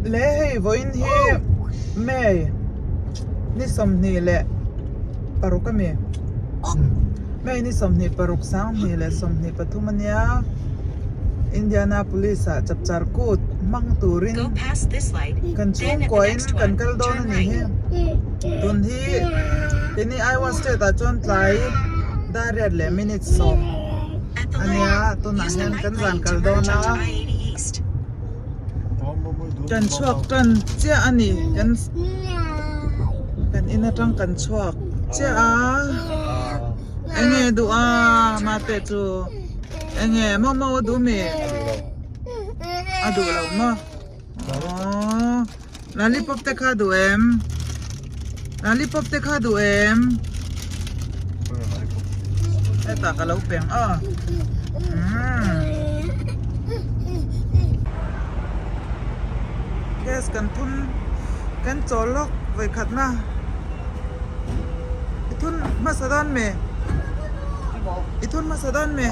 Le hei vawiin hi May ni 26 a mi May ni 26 2023 a nia Indianapolis ah chapchar kut hmang turin kan chhungkuain kan kal dawn a nih hi tun hi keini Iowa state ah chuan tlai dariat leh minute sawm a nia tunah hian kan zan kal dawn a. Kan chhuak tan chiah a ni kan kan in atang kan chhuak chiah a enge duh a mate chu enge momo a duh mi a duh lo maw aww lollipop te kha a duh em lollipop te kha a duh em hetah ka lo peng a umm. Gas kan thun kan chawl lawk vawikhat na i thun hmasa dawn mi i thun hmasa dawn mi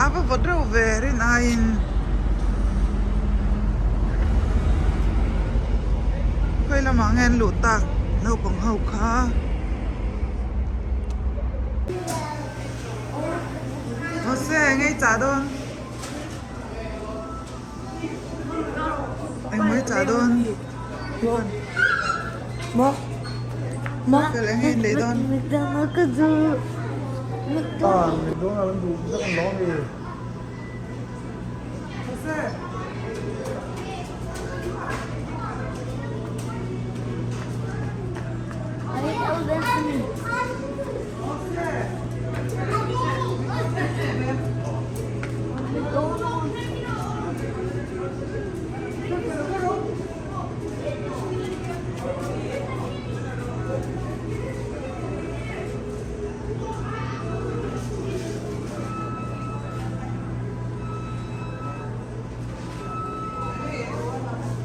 a va vawt reuh ve rin aiin khawi lamah nge an luh tak naupang ho kha. Jose ngei chah dawn engmaw i chah dawn Maw maw Fel eng nge in lei dawn Jose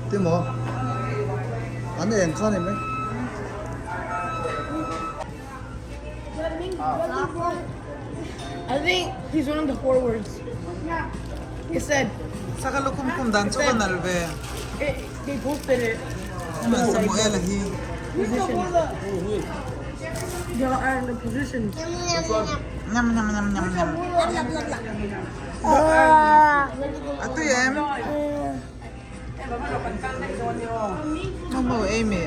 Ti maw? An eng kha ni mai. I think he's one of the forwards. He said. Saka lukhum khum dan chu ka nal ve. They posted it. Samuel hi. They are in the positions. Nyam nyam nyam nyam nyam. A tui em? Momo ei mi.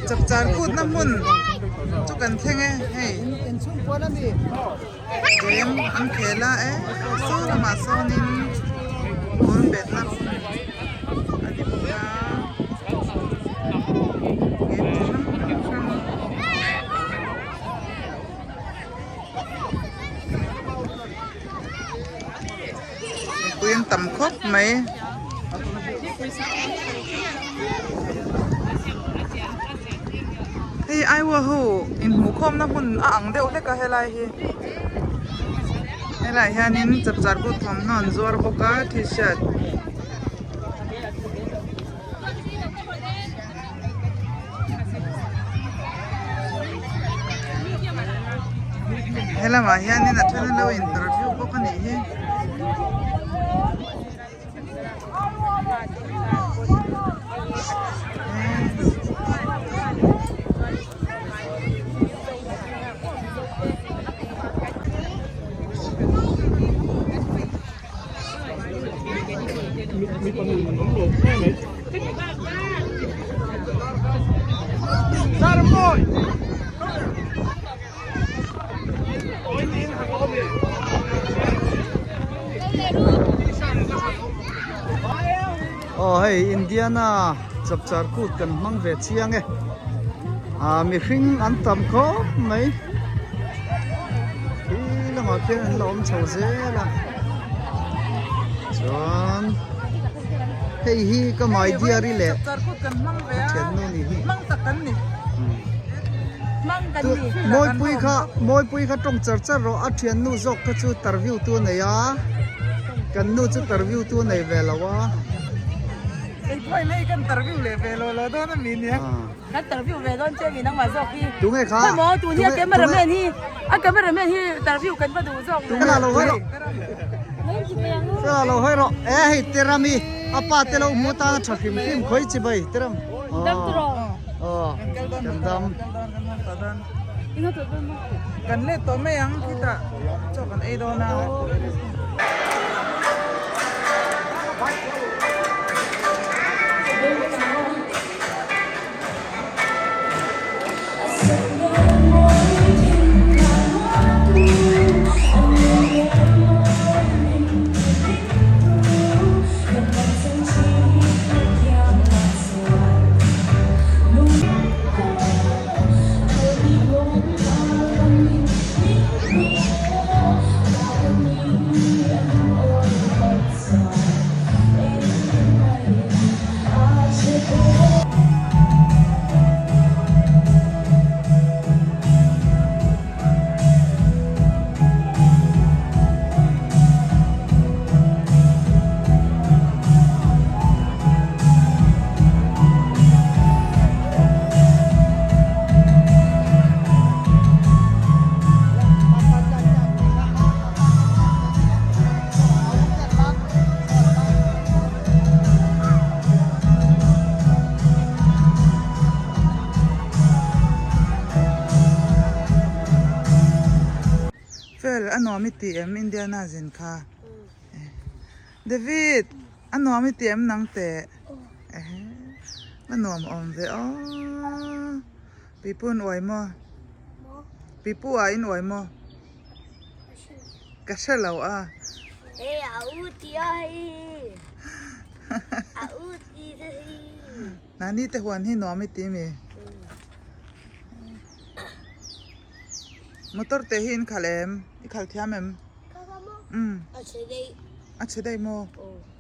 Chapchar kutna hmun chu kan thleng e hei. Game an khel a e saw lamah sawnin ball petna a ni bawk a game chi hrang hrang mipui an tam khawp mai. Hei Iowa ho inhmuhkhawmna hmun a ang deuh hlek a helai hi helaiah hianin chapchar kut thawmhnaw an zuar bawk a t-shirt helamah hianin a then an lo interview bawk a nih hi. Aw hei Indiana chapchar kut kan hmang ve chiang e ah mihring an tam khawp mai khi lamah khian an la awm chho zel a chuan hei hi ka mai diary leh Chapchar kut kan hmang ve ka a thiannu ni hi. Hmang tak kan ni. Mawipui kha Mawipui kha tawng char char rawh a thiannu zawk kha chu tarview tu a nei a kan nu chu tarview tu a nei ve lo a. Kan tarview ve dawn che mi nangmah zawk hi. Tunge kha? Khawimaw tun hi a cameraman hi a cameraman hi tarview kan va duh zawk. Tunge lo hawi rawh. Fela lo hawi rawh. E hei Terami a pa te lo hmu tan a tha hrim hrim khawi chi bai Teram. Dam tu rawh. Aw kan dam. Kan let tawh mai ang khitah chaw kan ei dawn a. Fel a nuam i tih em Indiana zin kha David a nuam i tih em nang teh a nuam awm ve aw pipu an uai maw pipu ah in uai maw. Ka hre lo a. Hei a u ti a hei. A u ti te hi. Nani te huan hi nuam i ti mi? Motor te hi in khalh em? I khalh thiam em? Ka khalh maw? Um. A chhe daih. A chhe daih maw?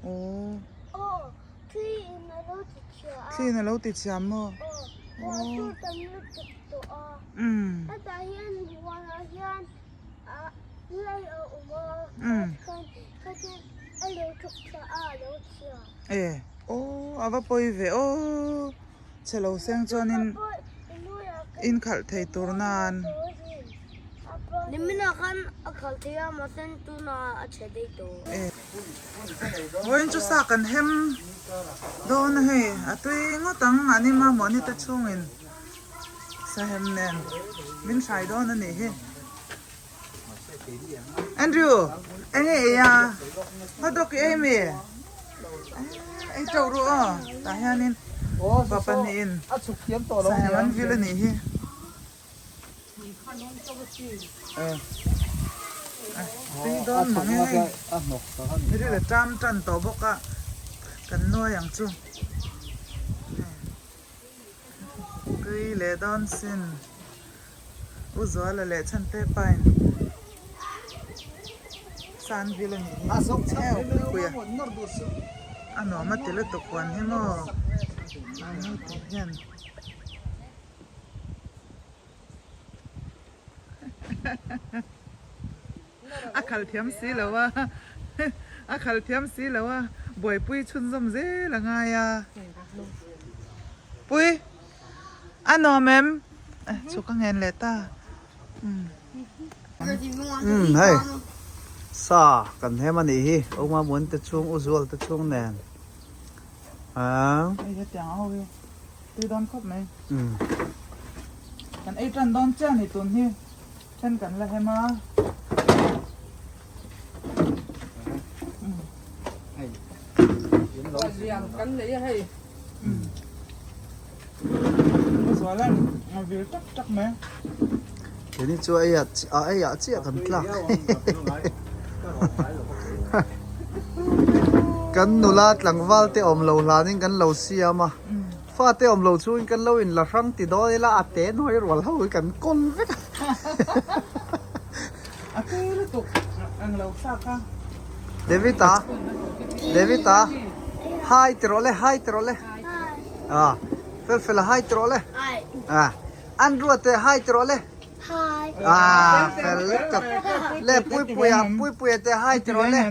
Aw. Aw, thli in a lo ti chhia a. Thli in a lo ti chhia maw? Aw, aw chu tam lutuk tawh a. Um. Hetah hian huanah hian E aw a va pawi ve aw chhe lo seng chuanin in khalh thei tur nan. Vawiin chu sa kan hem dawn a hei a tui ngawt ang mahni mamawh ni te chhungin sa hem nen min hrai dawn a nih hi. Andrew enge ei a hot dog i ei mi ei teuh ru aw tah hianin pa pahnihin sahhem an vil a nih hi tui dawn mang e hei ril a ṭam ṭan tawh bawk a kan nuai ang chu. Tui leh dawn sin. U Zuala leh Chhante Pine San vil a nih hi. Heu pui a. A nuam a ti lutuk huan hi maw. A nu te hian. A khal thiam si lo a. A khal thiam si lo a. Buaipui chhunzawm zel a ngai a. Pui. A nuam em? Chu ka ngen leh ta. Umm hei sa kan hem a nih hi Uma Muan te chhung U Zual te chhung nen ah. Hei hetiang ho hi tui dawn khawp mai. Kan ei tan dawn chiah a ni tun hi then kan la hem a. Kan nei a hei. Keini chu a eiah a eiah chiah kan tlak Kan nula tlangval te awm lo hlanin kan lo siam a fate awm lo chungin kan lo in la hrang ti dawn ila a te hnuai rual ho hi kan kawl vek a. A te lutuk ang lo thlak a. David a David a hi ti rawh le hi ti rawh le. Ah fel fel a hi ti rawh le. Ah. Andrew te hi ti rawh le. Hi. Ah fel tak. Le Puipuia Puipuia te hi ti rawh le.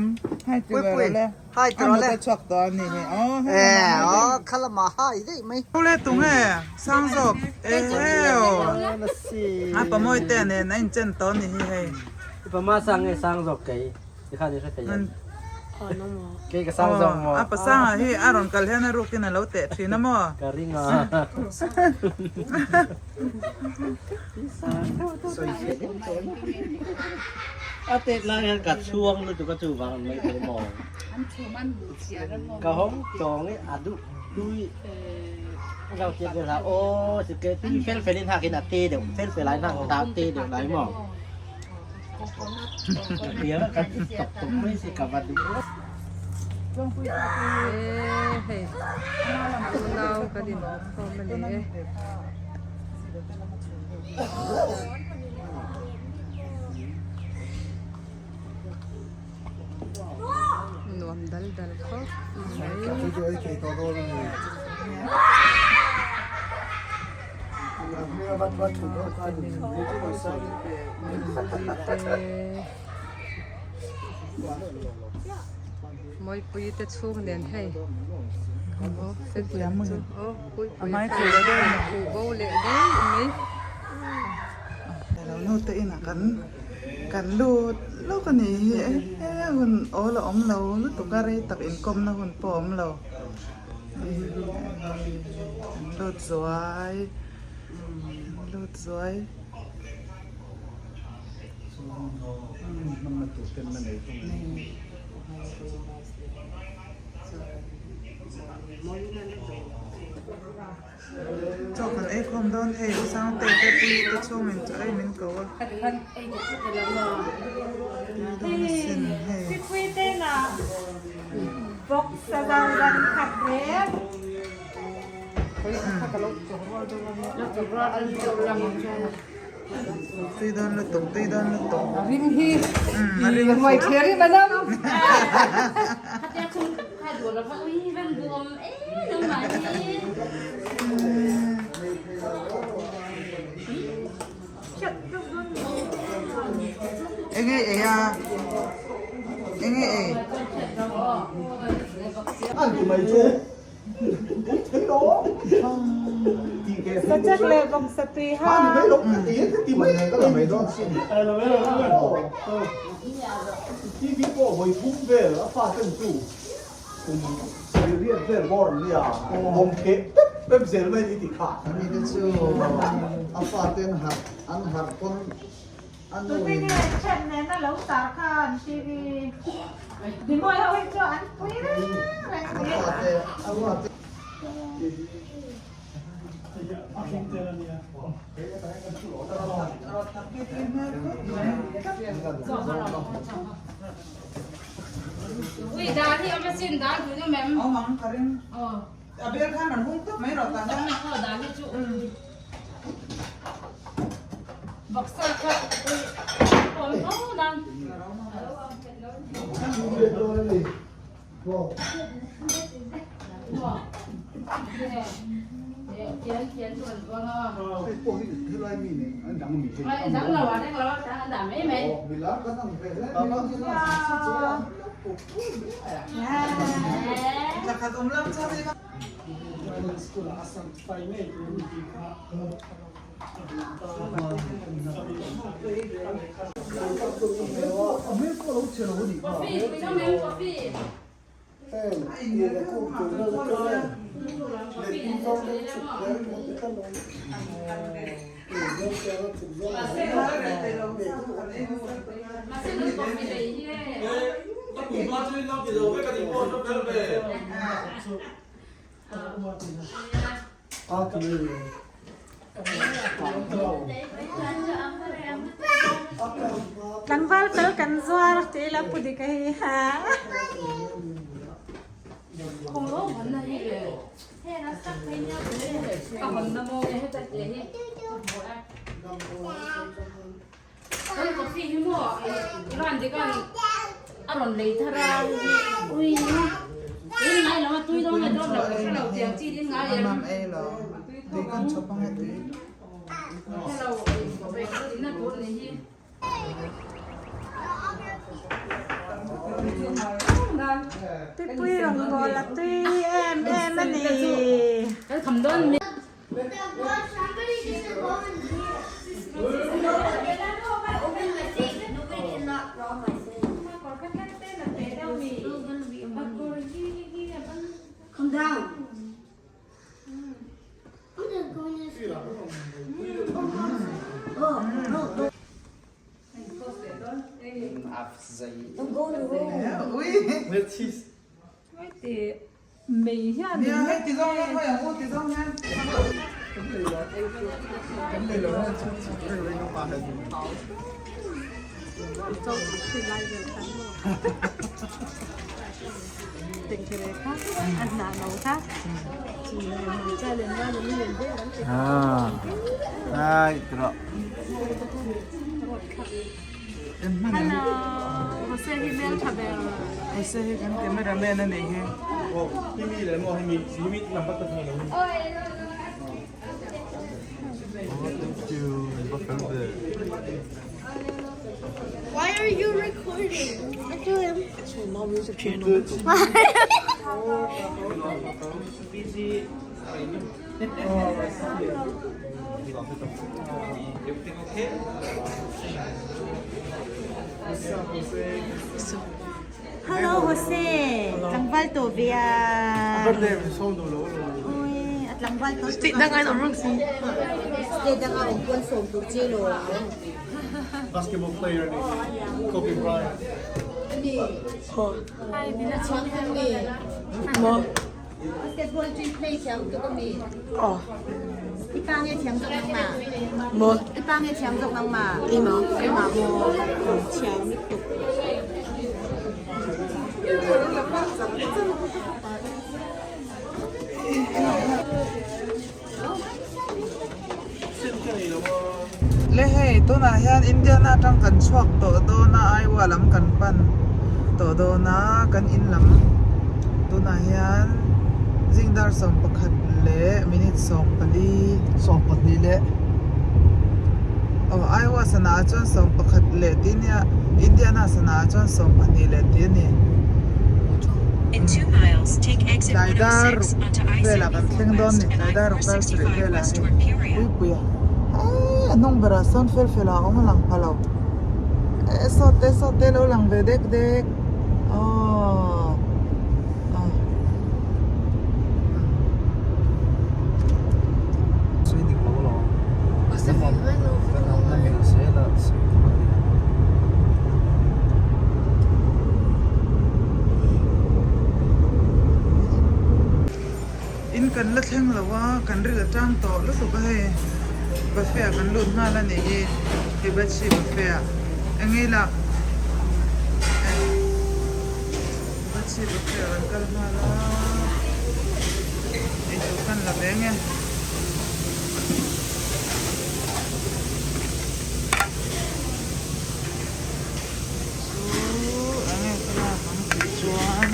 Puipui hi ti rawh le. E aw khalama hi daih mai. Le tunge sang zawk eheu a pamawi te nen a inchen tawh a ni hi hei. Pama sang nge sang zawk kei tikhan i hre thei em? Kei ka sang zawk maw? A pasanga hi a rawn kal hian a rukin a lo teh thin a maw? Ka ring a. A tet lai hian ka chhuang lutuk a chuvang an mai thei maw? Ka hawng tawng i a duh tui lo tiat vel ha aw si ke tui fel fel in hakin a te deuh fel fel ai hak ta te deuh lai maw? Ka hria a kan in tawk tawk mai si ka va duh E hei nau kan in khawm a ni e. Nuam dal dal khawp mai. Mawipui te chhung nen hei bo leh daih mai. Nu te inah kan kan lut lawk a nih hi e hun awl a awm lo lutuk a rei tak inkawmna hun pawh a awm lo. An lut zuai an lut zuai. Chaw kan ei khawm dawn hei Sangte te pui te chhungin chaw ei min ko a. Tui dawn asin hei. Tui dawn lutuk tui dawn lutuk. Rim hi ruai thler hi manam. Enge ei a? Enge ei? Ani te chu a fate an harh an harh pawn a nu in a fate a fate Awm ang ka ring. A bel khan an hung tawp mai rawh tah hian. Thla khat awm lam char ila. Tlangval fel kan zuar tih ila pu dik a hi ha. Mam ei lo. Tui kan chhawp ang e tui. Tuipui rawngbawl a tui em em a ni. Jose hi kan cameraman a nih hi. Why are you recording? Hello Jose, tlangval tawh ve a. Ui, a tlangval tawh. State dang an awm reng si. State dang a awm pawn sawm tur che lo. Basketball player ni Kobe Bryant. Basketball chu play thiam tuk a mi. I pa nge thiam zawk nang ma? Maw? I pa nge thiam zawk nang ma? Keimah. Keimah maw? Thiam lutuk. Le hei tunah hian Indiana atang kan chhuak tawh dawn a Iowa lam kan pan tawh dawn a kan in lam tunah hian zing dar 11 leh minute 14 14 leh aw Iowa sana ah chuan 11 leh tih ania Indiana sana ah chuan 12 leh tih a ni. Tlai dar ruk velah kan thleng dawn ni tlai dar ruk dar sarih velah hei puipui a eee a hnung berah sawn fel fel ah a awm a lang pha lo eee sawt te sawt te lo lang ve dek dek aww ah. In kan la thleng lo a, kan ril atang tawh lutuk a hei buffet ah kan lut nghal a nih hi hibachi buffet ah eng nge ila hibachi buffet ah kan kal nghal a eitur kan la ve nge. Chu enge ka lak ang tih chuan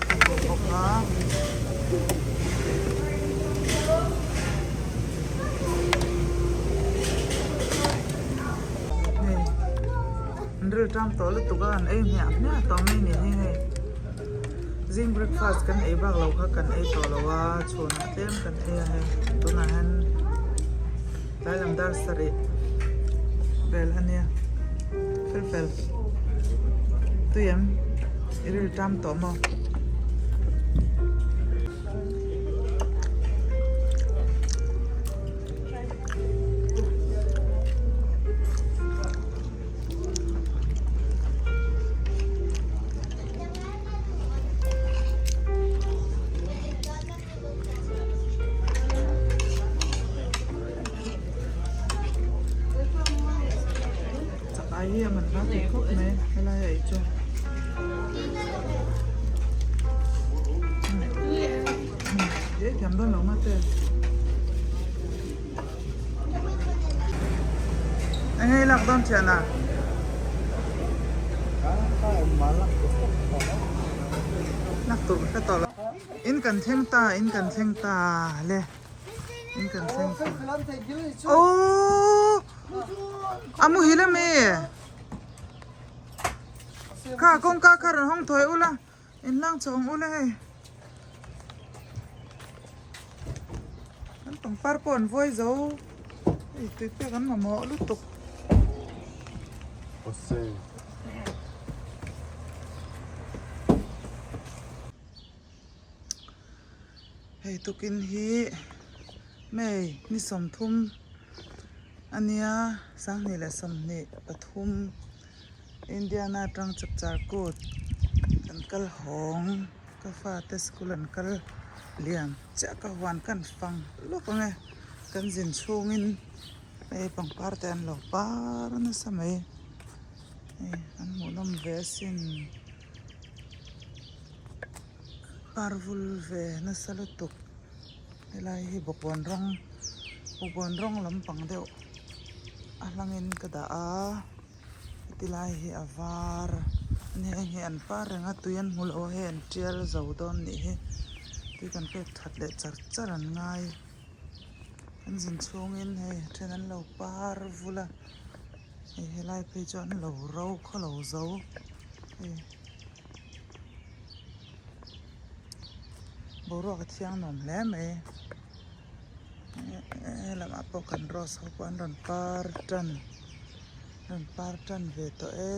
a duh bawk a. Hei an rilṭam tawh lutuk a an ei hmiah hmiah tawh mai ni hi hei. Zing breakfast kan ei bak lo kha kan ei tawh lo a chhunah tlem kan ei a hei tunah hian tlai lam dar sarih vel a nia fel fel tui em i rilṭam tawh maw. Chak ai hi a man hla thei khawp mai helai ah hi chuan e thiam dawn lo mate eng nge i lak dawn thian a. Lak tur ka hre tawh lo. In kan thleng ta, in kan thleng ta le. In kan thleng ta. Aww! A muhil ami? Kha kawngka kha rawn hawng thawi ula, in hlang chhawng ula hei. Kan pangpar pawh an vuai zo. Hei tui pek an mamawh lutuk. Hei tukin hi May ni 30 ania 2023 Indiana atang chapchar kut kan kal hawng ka fate school an kal liam chiah ka huan kan fang lawk ang e kan zin chhungin hei pangpar te an lo par nasa mai hei an hmuhnawm ve asin par vul ve nasa lutuk helai hi bawkbawn rawng bawkbawn rawng lampang deuh a hlangin ka dah a. Heti lai hi a var a ni heng hi an par reng a tui an hmu lo a hei an tial zo dawn nih hi tui kan pek that leh char char an ngai an zin chhungin hei a then an lo par vul a hei helai phei chu an lo ro khaw lo zo hei boruak a thiang nuam hle mai helamah pawh kan rose ho pawh an rawn par tan. Rawn par tan ve tawh e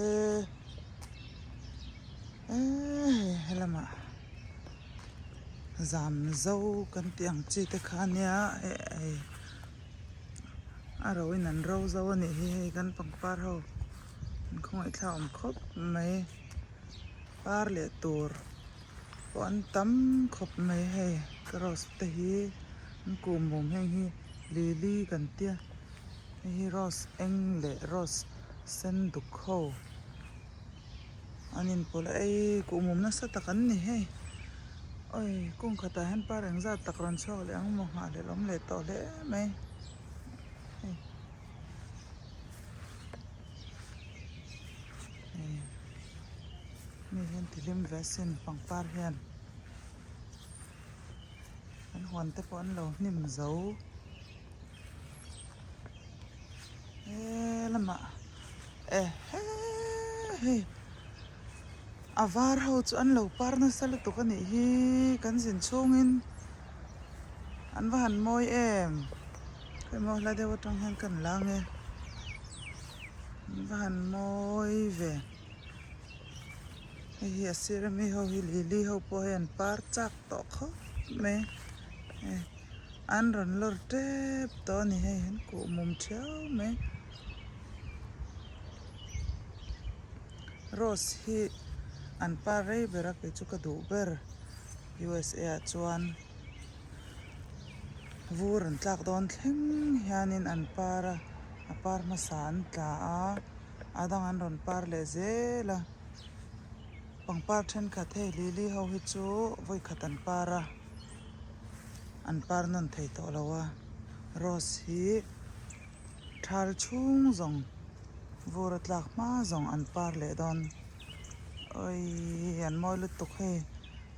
eee helamah zam zo kan tih ang chi te kha ania hei a ro in an ro zo a nih hi hei kan pangpar ho an khawngaih thla awm khawp mai par leh tur pawh an tam khawp mai hei ka rose te hi an kum mum heng hi lily kan tia. Hei hi rose eng leh rose sen duk ho an inpawlh a ei kuhmum nasa tak an ni hei awi kung khatah hian par engzat tak rawn chhuak leh ang maw nghahhlelh awm leh tawh hle mai hei hei mi hian ti hlim ve asin pangpar hian an huan te pawh an lo hnim zo. He lamah eh hei a var ho chu an lo par nasa lutuk a nih hi kan zin chhungin an va han mawi em hei maw hla deuh atang hian kan lang e an va han mawi ve hei hi a sir ami ho hi lily ho pawh hei an par chak tawh khawp mai hei. An rawn lawr tep tawh a ni hei an kuh mum thiau mai. Rose hi an par rei ber a kei chu ka duh ber USA ah chuan vur an tlak dawn thleng hianin an par a a par hmasa an tla a a dang an rawn par leh zel a pangpar thenkhat hei lily ho hi chu vawikhat an par a. An par nawn thei tawh lo a, rose hi thal chhung zawng vur a tlak hma zawng an par leh dawn awii an mawi lutuk hei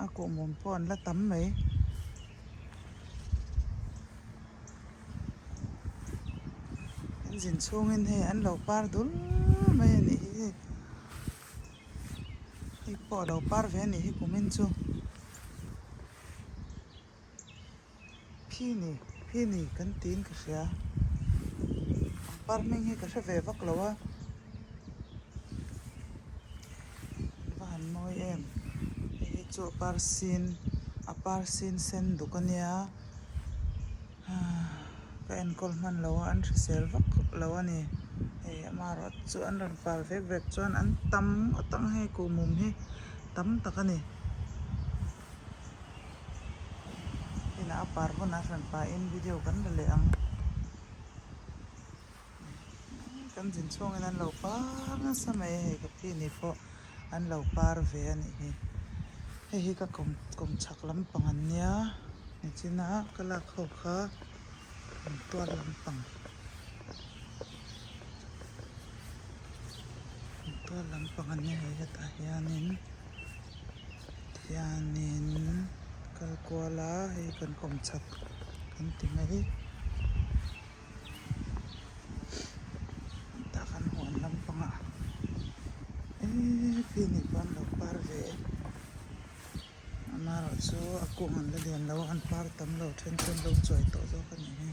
a kuhmum pawh an la tam mai. An zin chhungin hei an lo par dul mai a nih hi hei pawh a lo par ve a nih hi kumin chu. Phini phini kan tiin ka hria pangpar hming hi ka hre ve vak lo a va han mawi em hei hi chu a par sin a par sin sen duk a nia ka enkawl hman lo a an hrisel vak lo a ni hei amaherawh chu an rawn par vek vek chuan an tam ngawt ang hei kuhmum hi tam tak a ni. Inah a par hunah hran pahin video kan la leh ang. Kan zin chhungin an lo par nasa mai a hei ka pi ni pawh an lo par ve a nih hi. Hei hi ka kawm kawm chhak lampang an nia nichina ka lak ho kha an tual lampang. Tual lampang an ni hei hetah hianin hianin kal kual a hei kan kawm chak kan ti mai tah kan huan lampangah eee khi ni pawh an lo par ve e amaherawhchu a kung an la lian lo a an par tam lo then chu an lo chuai tawh zawk a nih hi.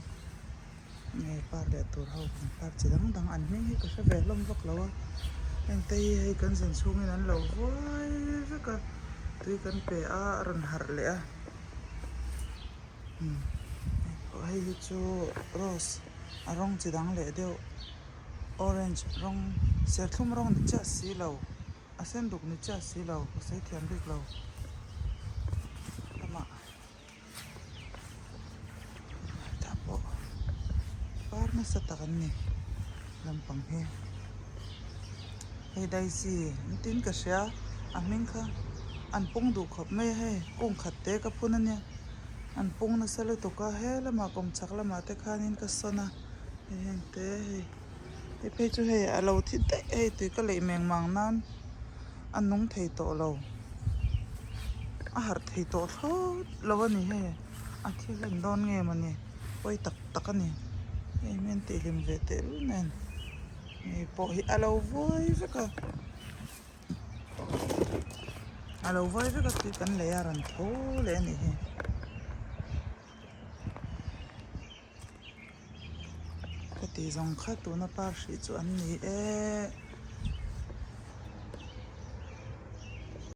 Nge par leh tur ho kan par chi dang dang an hming hi ka hre ve hlawm vak lo a heng te hi hei kan zin chhungin an lo vuai vek a tui kan pe a a rawn harh leh a umm hei hi chu rose a rawng chi dang leh deuh orange rawng serthlum rawng ni chiah si lo a sen duk ni chiah si lo ka sawi thiam bik lo amah. Tah pawh par nasa tak an ni lampang hi hei daisy an tin ka hria a hming kha an pawng duh khawp mai a hei kung khat te ka phun ania an pawng nasa lutuk a he lamah kawm chhak lamah te khanin ka sawn a hei heng te hei hei phei chu hei a lo thi daih a hei tui ka leih meng mang nan. A nung thei tawh lo a harh thei tawh thlawt lo a ni hei a thi hlen dawn nge mawni pawi tak tak a ni hei hian tih hlim ve teh lul nen hei pawh hi a lo vuai vek a a lo vuai vek a tui kan lei a rawn tho leh a nih hi. Ka tih zawng kha tuna par hrih chu an ni e.